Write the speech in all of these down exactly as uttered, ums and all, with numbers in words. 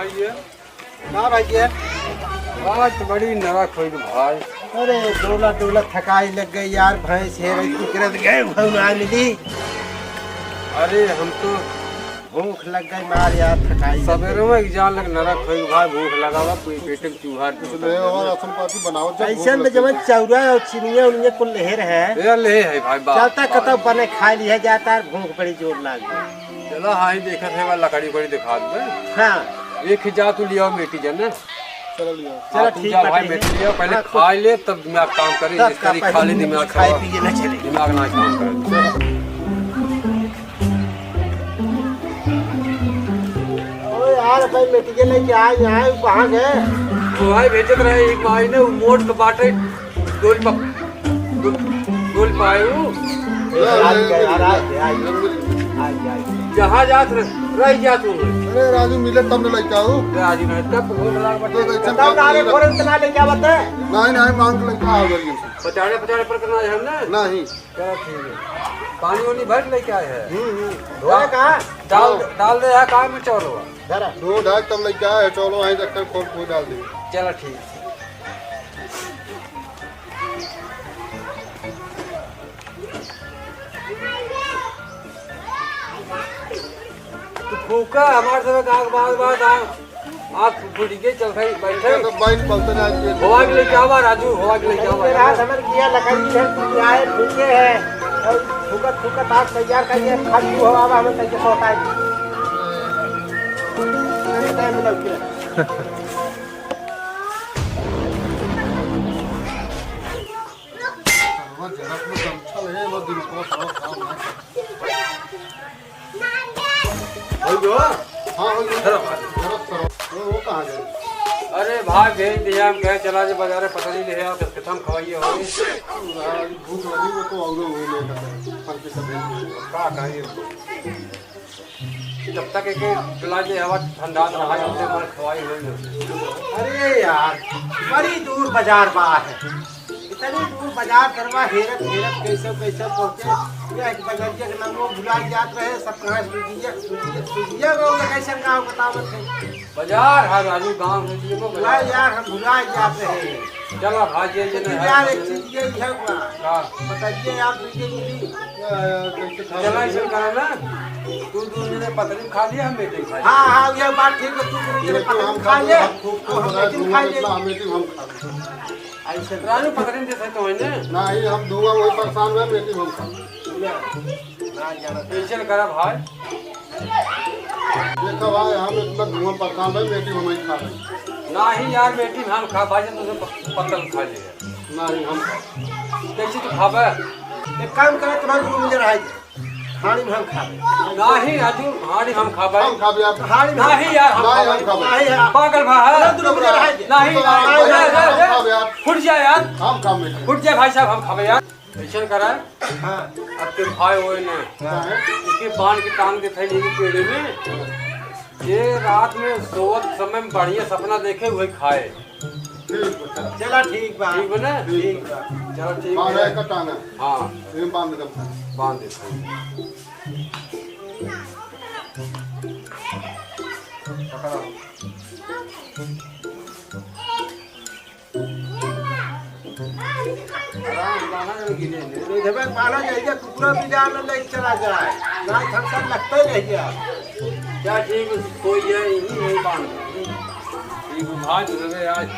भैया। का भैया? आज तो बड़ी नरक होइ गई भाई। अरे, डोला डोला थकाई लग गई यार, भैंस हेरत कुकरत गए, वहाँ ना मिली। अरे, हम तो भूख लग गई मार यार, थकाई लग गई। सबेरे में एक जान लग नरक होइ गई भाई, भूख लगा हुआ, कोई पेट में चूहा कुछ ले और राशन पाती बनाओ, जब भूख ऐसन में लगती जब है। चौरा और चिनिया उनिया कुल लेहे रहे। ये ले है भाई, बाप, चलता बाप। कतौ बने खा लिया जाता, भूख बड़ी जोर लाग गई। चलो, हाँ, ही देखत है, लकड़ी उकड़ी दिखा दे। हाँ। एक ही जा तू लिया मेटी जन। चलो, लिया। हाँ, चलो, तू ठीक जा बा, भाई, ठीक। मेटी लिया, पहले हाँ, खा ले, तब दिमाग काम करे, तब इस का तरह पहले खा ले, मुँह दिमाग खाए खराब। पिए ना चले। दिमाग ना काम करे। ओ यार, भाई, मेटी के लेके आए, यहाँ, कहाँ गए? वो भाई भेजत रहे, एक भाई ने, वो मोट के बाटे, डोल पक-, डोल, डोल पाए वो। ए, राजू के यार, आ गया, आ गया। आ गया, आ गया। जहाँ जात रह, रह जात हो। अरे राजू मिले तब न लइका हो। अरे राजू नहीं, तब तो भोग लाग बटे। तो तब नारे फोरन तना लेके आवत है। नहीं, नहीं, मांग के लइका आ गई। पचाड़े, पचाड़े पर करना है हमने। नहीं। चलो ठीक है। पानी वानी भर लेके आए हैं। हम्म, हम्म। धोए कहाँ? डाल, हाँ। डाल दे यहाँ काम में चौलो। धरा। धो ढाक तब लइका आए, चौलो वहीं रखकर खोल खोल डाल दे। चलो ठीक। तू फूका, हमार सब गाँव के बात, बात, आ, आ, फुटी के चल खाई, बैठे। तो बाइन पलते ना आइए। हवा के लेके आवा, राजू, हवा के लेके आवा। तेरा समझ गया, लकड़ी है, तू आए, फूके है, और फूकत, फूकत आग तैयार करिए, खाली हवा में तैयार होता है। टाइम लग गया। सरवा जरा अपने गमछा ले, वो दिन को सरवा काम ना। हो गयो? हाँ, हो गयो। चलो, भाई। जरा सरवा। वो, वो कहाँ गए? अरे भाई, भेज दिया, हम कहे चला जे बाजारे पतरी ले आओ, तो खत्म खवाइए हो। यार, भूख लगी, वो तो और वही लेकर फल के सब भेज दिए। का कहिए? जब तक एक गिलास ले हवा ठंडा रहा, जब तक हमारे खवाई होई ना। अरे यार, बड़ी दूर बाजार बा है। इतनी दूर बाजार करवा हेरत हेरत कैसे कैसे पहुँचे। ये एक बजरिया के नाम वो भुला जात रहे, सब कहाँ सूझिया, सूझिया, सूझिया गाँव में कैसे गाँव बतावत है। बाजार है राजू, गाँव में ये वो ना बाजार। यार, हम भुला जात रहे। चला भाई, ये, ये नहीं है। यार, एक चीज ये है बा। हाँ। बताइए आप, दूजे मिली। चला, ऐसे करा ना, तू दू जने पतरी खा लिया, हम मेटी खा लिया। हाँ, हाँ, ये बात ठीक है, तू दू जने ये तो पतरी हम खा खा ले, हम खूब और हम मेटी खा ले। हम मेटी हम खा ले। ऐसे रानू पतरी देते तो है ना? नहीं, हम धुआं वही परेशान हुए, मेटी हम खा ले। ना, ना, यार। ऐसे करा भाई। देखा भाई, हम इतना धुआं परेशान है, मेटी हम ही खा ले। नहीं यार, मेटी हम खा भाई, तुझे प-, पतल खा लिया। नहीं, हम कैसे तू खाबे? एक काम करे, तुम्हारे रूम में रह जा। हाड़ी में हम खाबे। नहीं राजू, हाड़ी हम खाबे। हम खाबे यार। हाड़ी में नहीं यार, हम नहीं, खाबे। हम खाबे। नहीं यार। पागल भा है। तुम लोग रूम में रह जा। नहीं, नहीं, नहीं, नहीं, नहीं, नहीं। हम खाबे यार। फुट जा यार। हम खाबे। फुट जा भाई साहब, हम खाबे यार। ऐसन करा। हाँ। अब तो खाए होए ना। हाँ। इसके बांध के टांग दे थैली के पेड़े में। ये रात में सोवत समय में बढ़िया सपना देखे, वही खाए। ठीक बा, चला। चला, ठीक बा। ठीक बा ना? ठीक बा। चला, ठीक बांध बा। है, कटाना। हाँ। ये बांध दे। बांध दे। पकड़ा। आराम से बांधा जब गिरे ले। तो इधर में बांधा जाइए, कुकुरा भी जान ले चला जाए। ना थमसन लगता ही रह गया। क्या ठीक है, कोई है, यही नहीं बांध। ये भाई जो है आज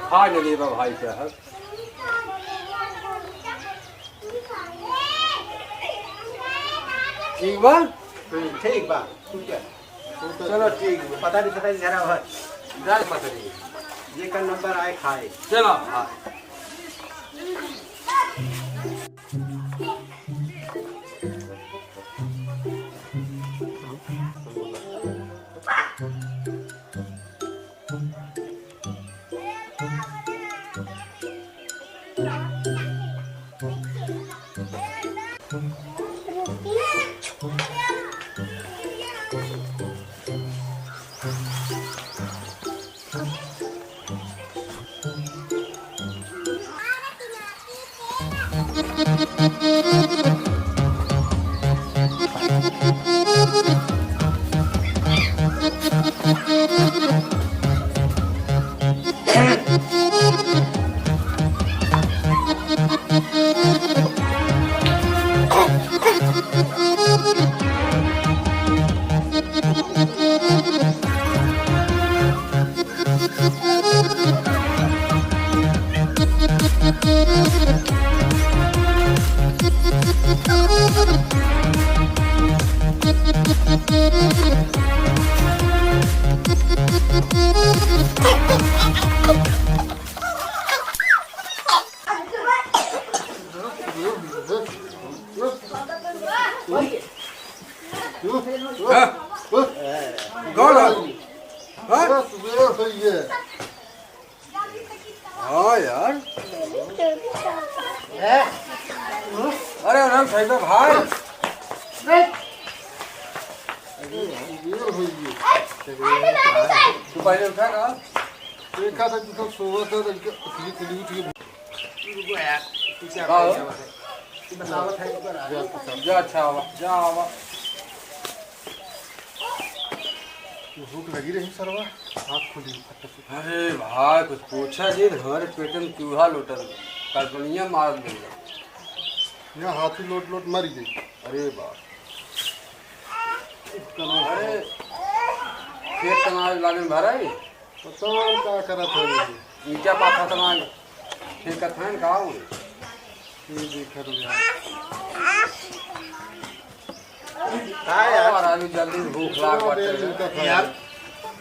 खा नहीं लेगा भाई साहब। ठीक बा? ठीक बा, ठीक है। चलो, ठीक बा। पता नहीं, पता नहीं, जरा भर। जाए पता नहीं। ये कल नंबर आए खाए। चलो, हाँ। हाँ? कौन है? हाँ? हाँ यार। अरे राम साहिबा भाई। तू पहले उठा का? देखा था, तू तो सोवा था, तो इनके असली कली उठ के रुको यार, पीछे आओ। बतावत है, बतावत है, रुको ना। जा, अच्छा आवा, जा आवा। भूख लगी रही सरवा, आँख खुली फट से। अरे भाई, कुछ पूछा जी, हमारे पेट में चूहा लोटल, कल्पनिया मार देगा। यहाँ हाथी लोट लोट मर गई। अरे बाप। अरे, खेत तनाज लागन भराई। पता नहीं का करत है ये। ईंटा पाथा तनाज फेंकत हैं का हो? ये देखत हो यार। का यार? और अभी जल्दी भूख लाग बाटे। यार,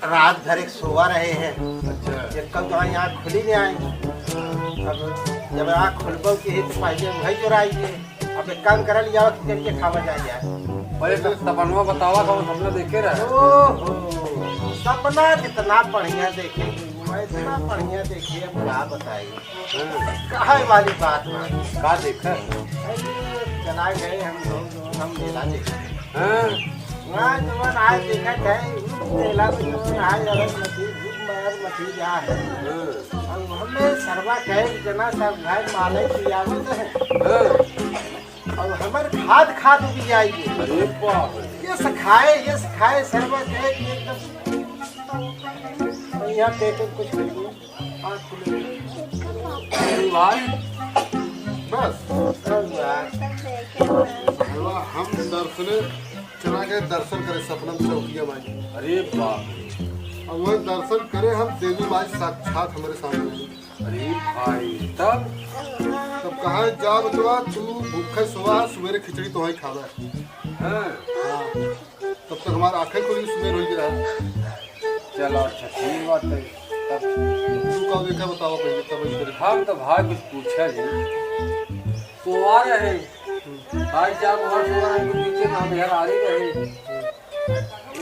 रात भर एक सोवा रहे हैं। अच्छा। एक कल तो यहाँ खुली नहीं आई। अब जब आँख खुलबो की है तो पहले वही चोराई है। अब एक काम करल जाओ, खिचड़ी के खावा जाए यार। पहले तो सपनवा बतावा, कौन सपना देखे रहे? ओहो, सपना कितना बढ़िया देखे, मैं इतना बढ़िया देखे, अब का बताई। हाँ। काहे वाली बात ना। का देखा? अरे, चला गए हम लोग, जो हम मेला देखे। हाँ। वहाँ जवन आज देखा है, उस मेला में जवन आज अलग मछली, भूख मार मछली जा है। हाँ। अब हमें सरवा कहे कि जना सब घर माले की आवत है। हाँ। अब हमर खाद खाद उग जाएगी। अरे बाप रे। ये सखाए, ये सखाए, सरवा कहे कि एकदम यहाँ पेट में कुछ नहीं है। आँख खुले। अरे भाई, बस। बस यार। भगवा हम दर्शने चला गए, दर्शन करे सपना में चौकिया माई। अरे बाप रे। अब वह दर्शन करे हम, देवी माई साक्षात हमारे सामने। अरे भाई, तब? तब कहा, "जा बचवा, तू भूखे सोवा, सुबेरे खिचड़ी तोहई खावे।" हाँ। हाँ। तब तक हमार आँखें खुली, सुबेर होई के रहा। चलो, अच्छा, ठीक बात है। तब तू का देखा, बतावा पहले, तब इस तरह। हम तो भाई कुछ पूछा नहीं। सोवा रहे। भाई साहब, वहाँ सोवा रहे, पीछे में हम यार आ रही रहे।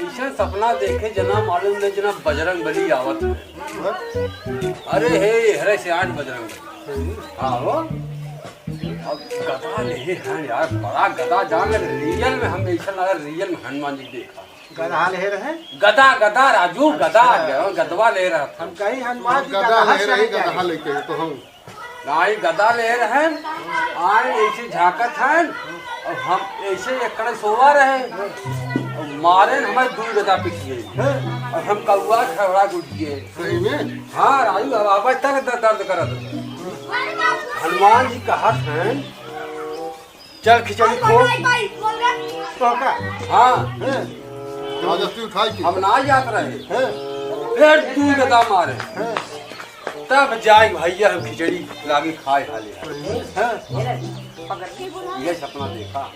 ऐसे सपना देखे जना मालूम नहीं जना बजरंग बली आवत है। अरे हे, हरे से आज बजरंग बली। हाँ हो। अब गदा ले हैं यार, बड़ा गदा जान लगे। रियल में हम ऐसा लगा, रियल में हनुमान जी देखा। गदा ले रहे? गदा, गदा राजू, गदा, अच्छा, गदवा ले रहा था। हम कहीं हनुमान जी गदा गदा ले रहे, गदा लेके हैं तो हम। नाई गदा ले रहे हैं, आए ऐसे झांकत हैं, और हम ऐसे एकड़े सोवा रहे, और मारे न हमें दू गदा पिट गए, और हम कौआ खड़ा उठ गए। सही में? हाँ राजू, अब आवाज तक द-, दर्द करत। हनुमान जी कहत हैं, "चल खिचड़ी खो।" तो का? हाँ। हैं? जबरदस्ती उठाई के। हम ना जात रहे। हैं? फिर दू गदा मारे। हैं? तब जाए भैया हम खिचड़ी लागे खाए हाले। हैं? ये सपना देखा।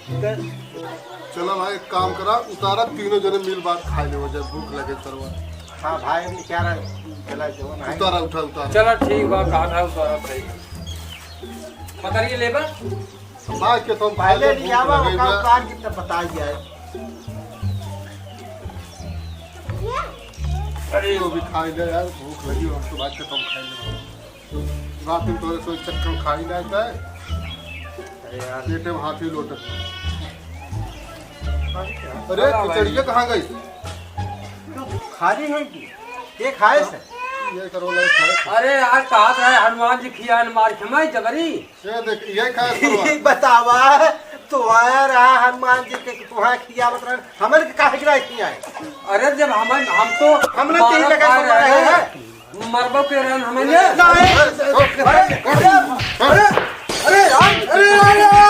चला भाई, एक काम करा, उतारा, तीनों जने मिल बात खाए ले, वजह भूख लगे तरवा। हाँ भाई, हम क्या रहे? चला, जवन है। उतारा, उठा, उतारा। चला, ठीक बा, कहा था उतारा भाई। पकड़िए लेबा। बात के तो पहले पहले भूख लियावा, लगे ओका बा। उतार के तब बताई जाए। अरे, वो भी खाई ले यार, भूख लगी, हम तो बात के कम खाई ले। रात में तोरे सोई चक्कर खाई ना जाए। अरे यार। पेटे में हाथ ही लोटत। अरे, खिचड़िया कहाँ गई? खाली है कि? ये खाए से? ये करो, ले खाए से। अरे यार, कहा था हनुमान जी खिया न मार खिमाई जबरी। ये देख, ये खाए से करवा। बतावा, तुम्हारा हनुमान जी के तुम्हारा खिया मत रहे, हमन के काहे गिराए खियाए? अरे जब हम, हम तो हमने तीन मारा जगह खा से रहे रहे हैं। हैं। मरबो के रहन हमन ले। नहीं। अरे, अरे, अरे, अरे, अरे, अरे, अरे,